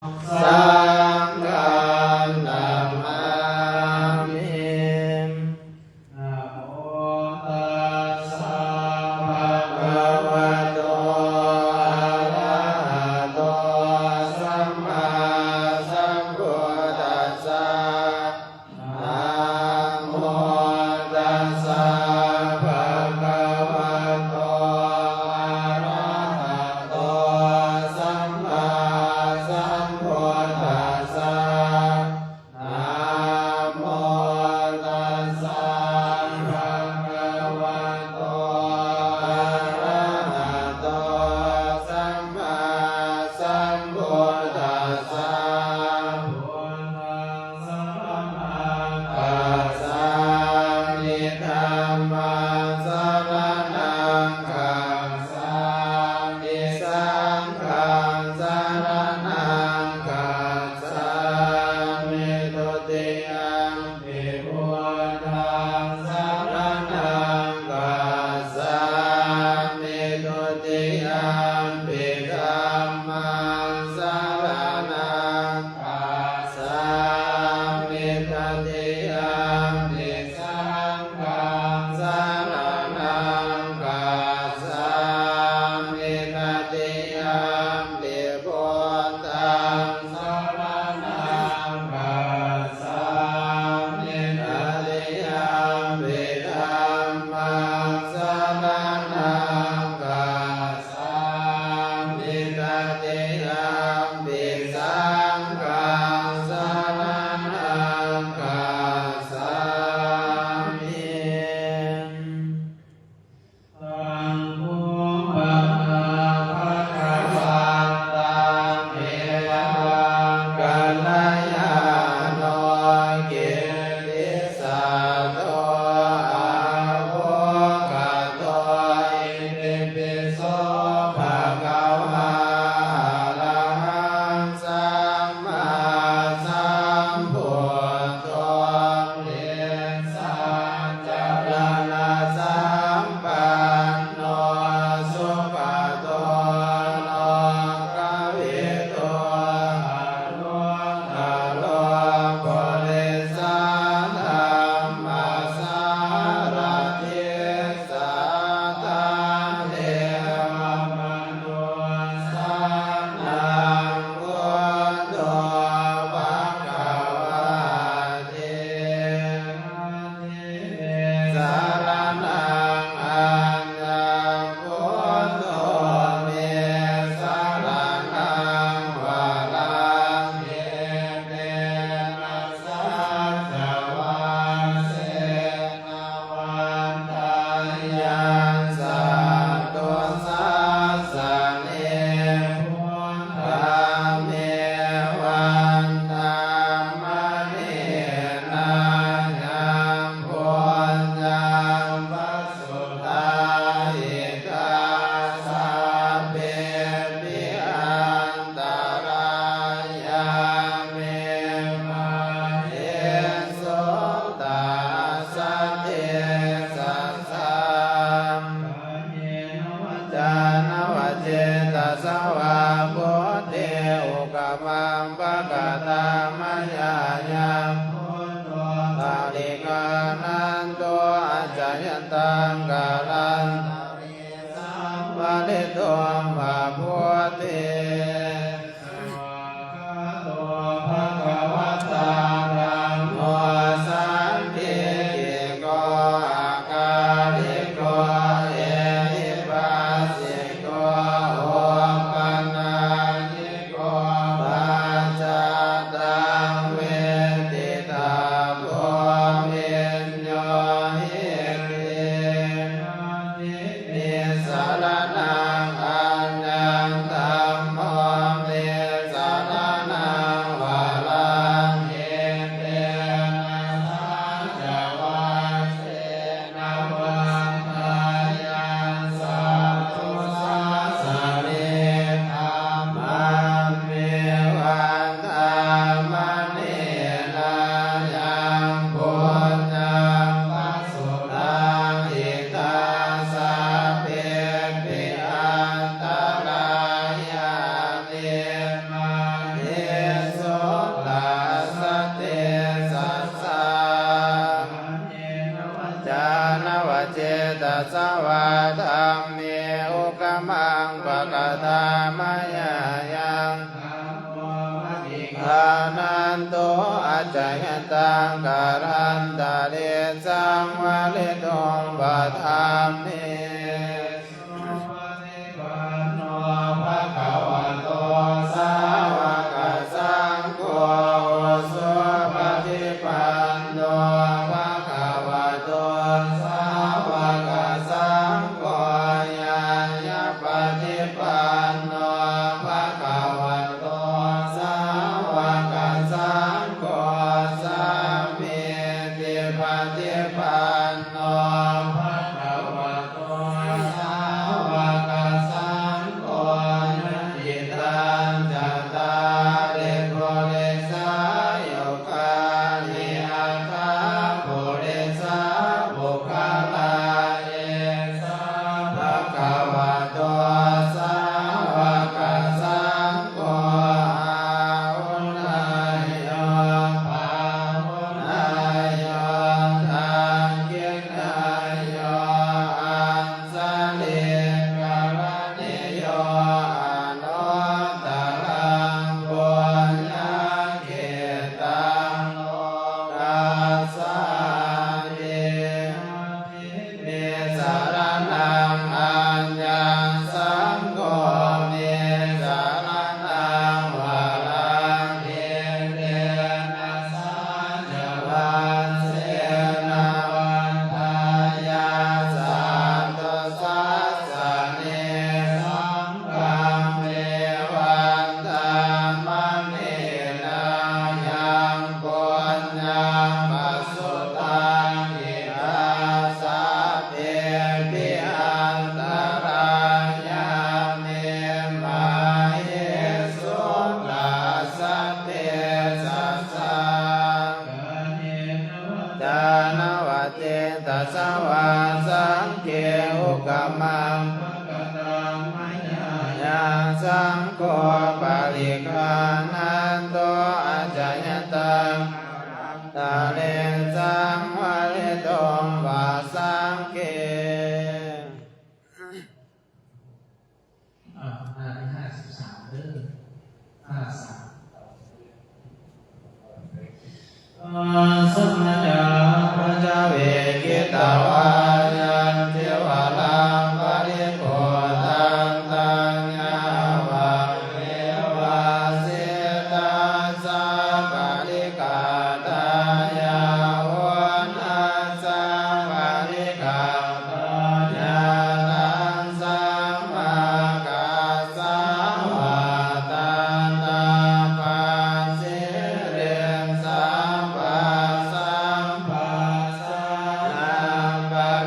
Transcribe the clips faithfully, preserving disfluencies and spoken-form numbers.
Saṅghaṃ namāmi. Namo tassa bhagavato arahato sammāsambuddhassa. Namo tassa bhagavato arahato sammāsambuddhassa. Namo tassa bhagavato arahato sammāsambuddhassa. Buddhaṃ saraṇaṃ gacchāmi. Dhammaṃ saraṇaṃ gacchāmi. Saṅghaṃ saraṇaṃ gacchāmi. Dutiyampi buddhaṃ saraṇaṃ gacchāmi. Dutiyampi dhammaṃ saraṇaṃ gacchāmi. Tatiyampi saṅghaṃ saraṇaṃ gacchāmi. Tatiyampi buddhaṃ saraṇaṃ gacchāmi. Tatiyampi dhammaṃ saraṇaṃ gacchāmi. Tatiyampi saṅghaṃ saraṇaṃ gacchāmi. Taṃ kho bhagavā bhagavantaṃ devā kalyāṇo kittisaddo āvoggato. Itipi so bhagavā arahaṃ sammāsambuddho vijjācaraṇasampanno sugato lokavidū anuttaro purisadammasārathi satthā devamanussānaṃ buddho bhagavāti. Natthi me saraṇaṃ aññaṃ, buddho me saraṇaṃ varaṃ. Etena saccavajjena vaḍḍheyyaṃ satthu sāsane. Buddhaṃ me vandamānena yaṃ puññaṃ pasutaṃ idha, sabbepi antarāyā me māhesuṃ tassa tejasā. Kāyena vācāya va cetasā vā, buddhe kukammaṃ pakataṃ mayā yaṃ, buddho sārīkānaṃ acayantaṃ kālantare saṃvarituṃ va buddhe. Svākkhāto bhagavatā dhammo sandiṭṭhiko akāliko ehipassiko opanayiko paccattaṃ veditabbo viññūhīti. Natthi me saraṇaṃ aññaṃ, dhammaṃ Gānanto accayantaṃ, kālantare saṃvarituṃ va dhamme. Supaṭipanno bhagavato sāvakasaṅgho, ujupaṭipanno bhagavato sāvakasaṅgho, ñāyapaṭipanno bhagavato sāvakasaṅgho, sāmīcipaṭipanno bhagavato sāvakasaṅgho, yadidaṃ cattāri purisayugāni aṭṭha purisapuggalā, esa bhagavato sāvakasaṅgho, āhuneyyo pāhuneyyo dakkhiṇeyyo añjalikaraṇīyo, anuttaraṃ puññakkhettaṃ lokassāti. Me saraṇaṃ aññaṃ, saṅgho me saraṇaṃ varaṃ, etena saccavajjena vaḍḍheyyaṃ satthu sāsane. Saṅghaṃ me vandamānena yaṃ puññaṃ pasutaṃ idha, sabbepi antarāyā me māhesuṃ tassa tejasā. Kāyena vācāya va cetasā vā, saṅghe kukammaṃ pakataṃ mayā yaṃ, saṅgho pariggāhāto accayantaṃ, kālantare saṃvarituṃ va saṅghe. อ่า หน้าที่ ห้าสิบสาม เด้อ ห้าสาม Tasmā ca bhagavā paccekavā, yaṃ cīvaraṃ paribhuttaṃ, taṃ yāvadeva sītassa paṭighātāya, uṇhassa paṭighātāya, taṃ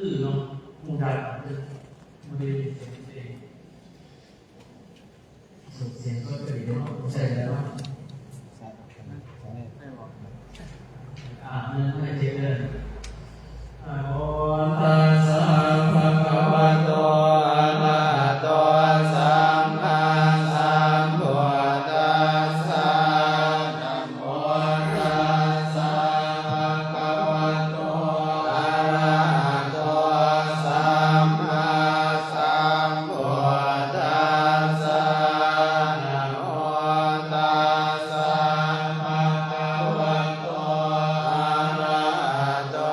ชื่อเนาะ คงจะ ไม่ได้เสียงเพลง ส่งเสียงก็จะดีเนาะ ใช่แล้วเนาะ อ่า ไม่ไม่เจ็บเลย Namo tassa bhagavato arahato sammāsambuddhassa. Namo tassa bhagavato arahato sammāsambuddhassa. Namo tassa bhagavato arahato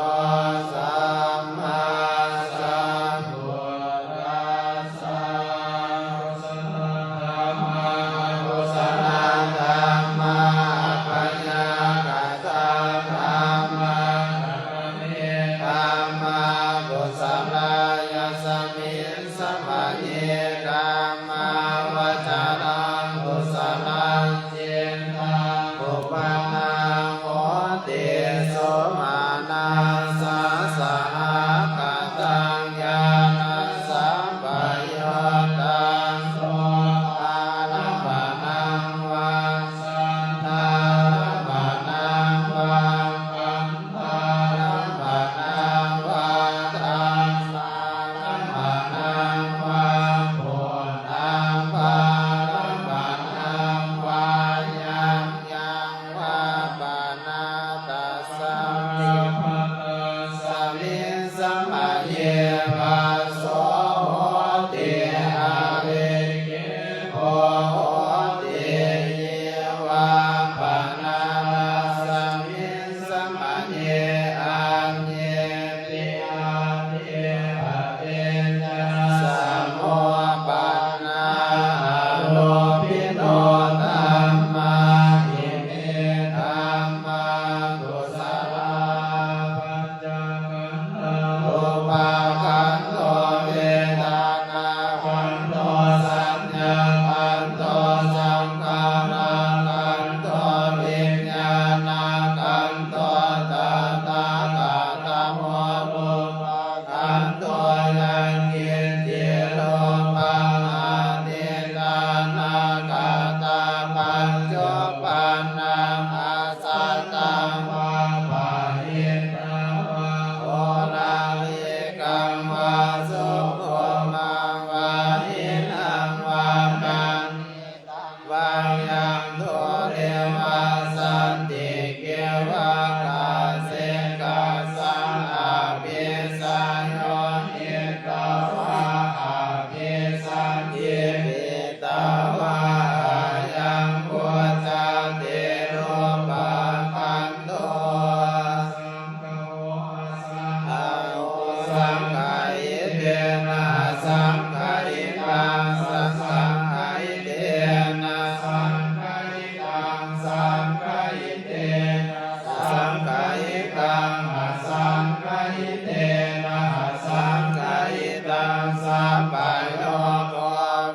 sammāsambuddhassa. Kusalā dhammā, akusalā dhammā, abyākatā dhammā, dhammā, kusalā. Yasmiṃ samaye kammavacaraṃ kusalaṃ cittaṃ uppannaṃ hoti, somanassasahagataṃ ñāṇasampayuttaṃ sotāpannam vā saddāpannam vā gandhāpannam vā rasāpannam vā phoṭṭhabbāpannam vā yaṃ yaṃ vā pana tassaṃ sabbatasmiṃ samaye phasso hoti, avikkhepo hoti, ye vā pana tasmiṃ samaye aññepi atthi paṭiccasamuppannā arūpino dhammā, ime dhammā kusalā. Pañcakkhandhā: rūpakkhandho, vedanākkhandho, saññākkhandho, saṅkhārakkhandho, viññāṇakkhandho. Tattha katamo rūpakkhandho? Yaṅkiñci rūpaṃ atītānāgatapaccuppannaṃ ajjhattaṃ vā bahiddhā vā oḷārikaṃ vā sukhumaṃ vā hīnaṃ vā paṇītaṃ vā yaṃ dūre vā santike vā kāse kassaṃ abhisaññūhitvā abhisaṅkhipitvā vā, ayaṃ vuccati rūpakkhandho. Saṅgaho asaṅgaho, saṅgahitena asaṅgahitaṃ, asaṅgahitena saṅgahitaṃ, saṅgahitena saṅgahitaṃ, asaṅgahitena asaṅgahitaṃ. Sampayogo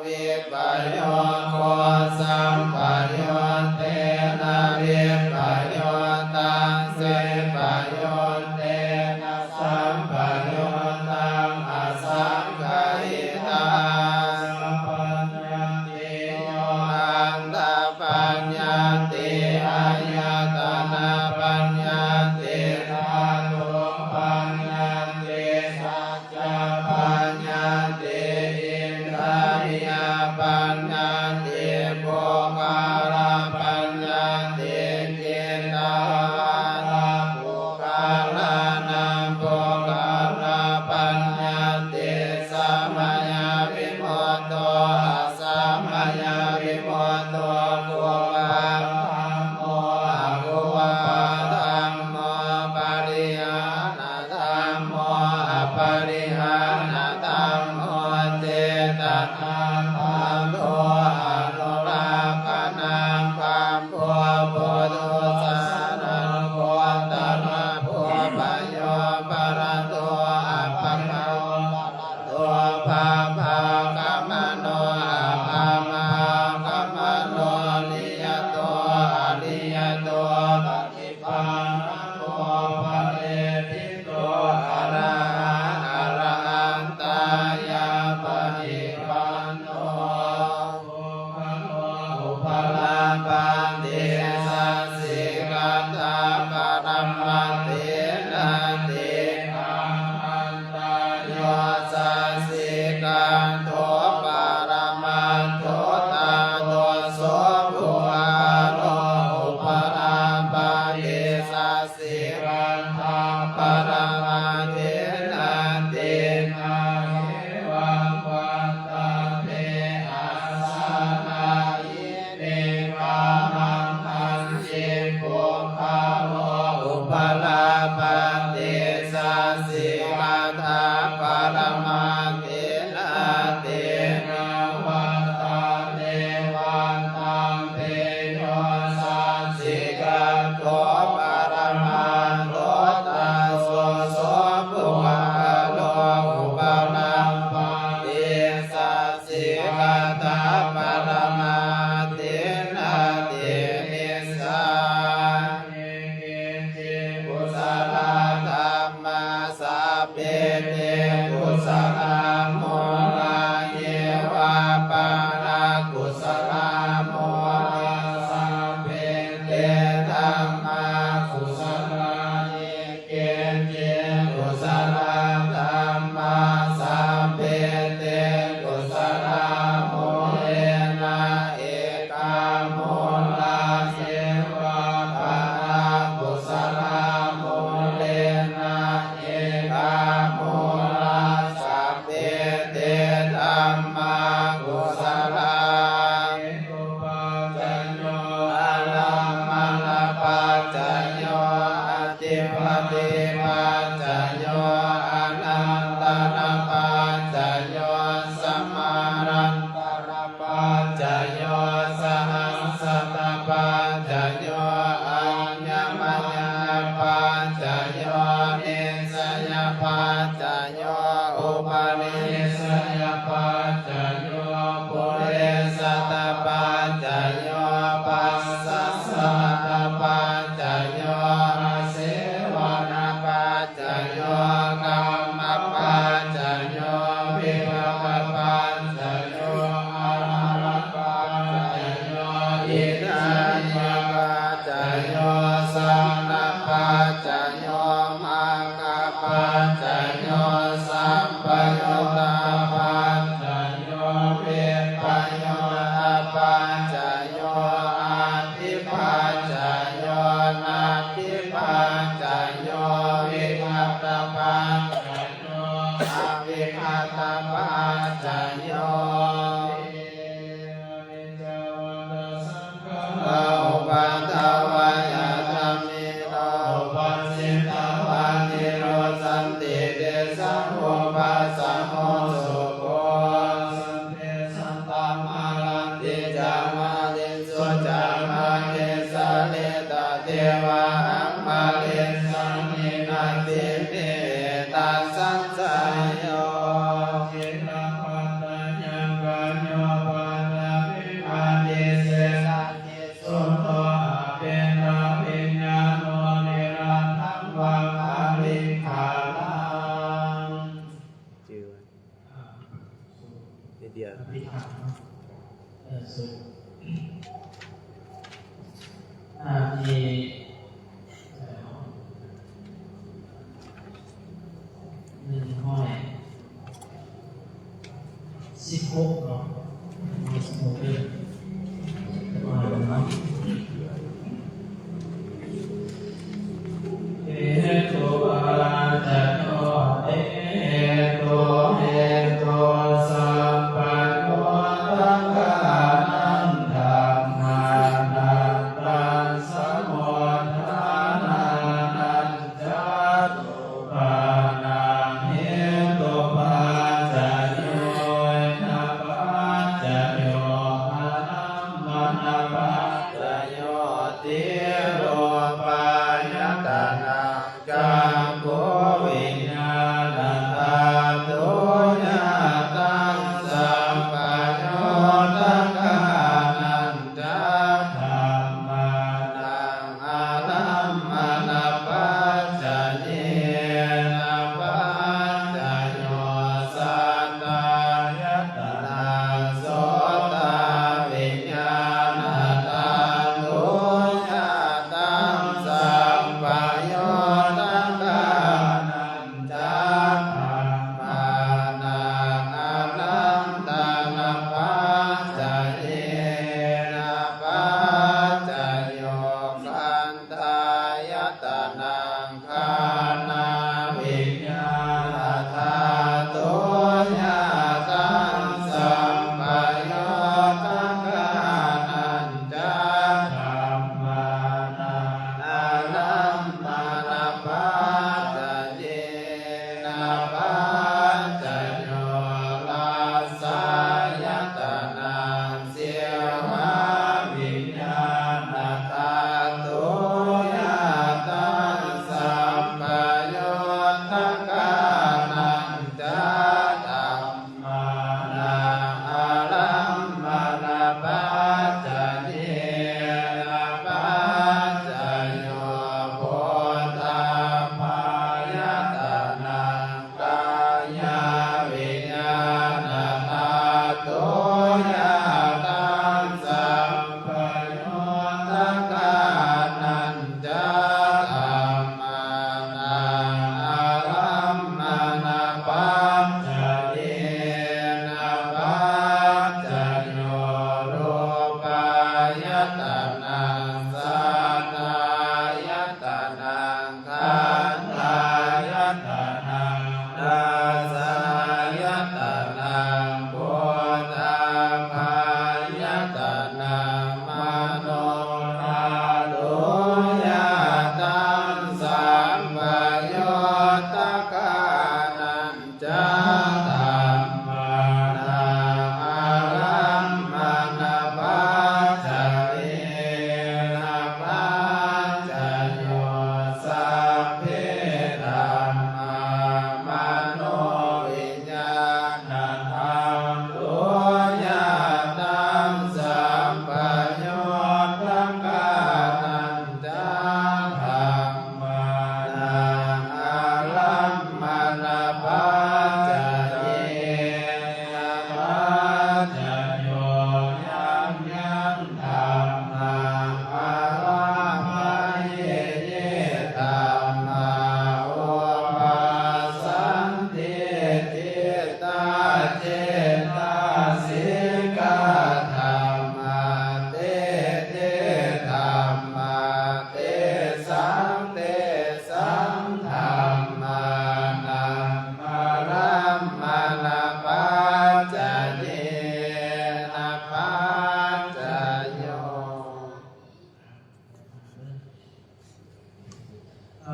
vippayogo, sampayuttena vippayuttaṃ, vippayuttena sampayuttaṃ, asaṅgahitaṃ. Sampaññattiyo, aṭṭhapaññatti, āyatanapaññatti, dhātupaññatti, saccapaññatti, indriyapaññatti, puggalapaññatti. Kittāvatā puggalānaṃ puggalapaññatti? Samayavimutto, asamayavimutto, kuppādhammo, akuppādhammo, parihānadhammo, aparihānadhammo, cetanābhabbo, anurakkhaṇābhabbo, puthujjano gotrabhū, bhayūparato appamāṇo, parato bhabbāgamano, abbhammāgamano, niyato aniyato, paṭipannako phaleṭṭhito, arahā Paramātena tena vata devatā piyo sacchikaṭṭho paramattho taso so puggalo upalabbhati sacchikaṭṭhaparamatthenāti. Nissaye keci kusalā dhammā sabbe te kusalamūlā ye vā pāṇakusalamūlā sabbe te dhammā kusalā ye keci kusalā dhammā sabbe te kusalamūlena ekamūlā ye vā pāṇakusalamūlena ekamūlā sabbe te dhammā kusalā. Hetupaccayo ārammaṇapaccayo adhipatipaccayo anantarapaccayo samanantarapaccayo sahassatapaccayo aññamaññapaccayo nissayapaccayo upanissayapaccayo purejātapaccayo pacchājātapaccayo āsevanapaccayo kammapaccayo vippākapaccayo āhārapaccayo idha- -niyapaccayo sānapaccayo maggapaccayo sampayuttapaccayo vippayuttapaccayo atthipaccayo natthipaccayo vigatapaccayo avigatapaccayo. Uppādavayadhammino uppajjitvā nirujjhanti tesaṃ vūpasamo sukho. Sabbe sattā maranti ca mariṃsu ca marissare tathevāhaṃ marissāmi natthi me ettha saṃsayo. Jinapaññatakañño paṭhaviṃ ādise sattisuddho apesaviññāṇo niratthaṃ vā pariggāhaṃ. ชื่อว่า อ่า นิตยา อภิธรรม เอ่อ สุด อ่า มี เอ่อ หนึ่งร้อยสิบหก เนาะ หนึ่งร้อยสิบหก เด้อ เนาะ Hetupaccayo hetu hetusampayuttakānaṃ dhammānaṃ tassa muttārānañca rūpānaṃ hetupaccayo idhapaccayo dhammānaṃ ārammaṇapaccayesu paccayo, sabbe dhammā manoviññāṇadhātuyā, taṃ sampayuttakānañca dhammānaṃ ārammaṇapaccayesu paccayo, yaṃ yaṃ dhammā ārammaye, ye dhammā obhāsanti, cittacetasikā dhammā, te te dhammā tesaṃ tesaṃ dhammānaṃ ārammaṇapaccayena paccayo.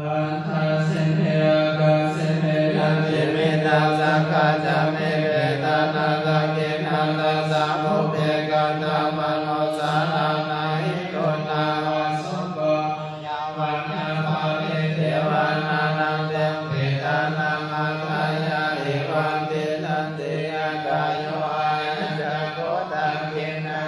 Aṭṭhāsi me akāsi me ñātimittā sakhā ca me petānaṃ dakkhiṇā dajjā pubbe katamanussaraṃ. Na hi ruṇā vā soko yāva na paridevanā, nānyaṃ petānaṃ atthāya evaṃ tiṭṭhanti. Yācāyo ayañca kho dakkhiṇā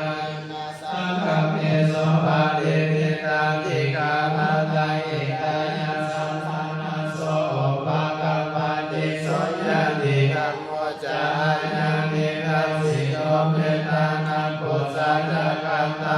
saṅghamhi supatiṭṭhitā, dīgharattaṃ hitāyassa ṭhānaso upakappati. So ñātikam- -mo ca ayaṃ nidassito, petāna pūjā ca katā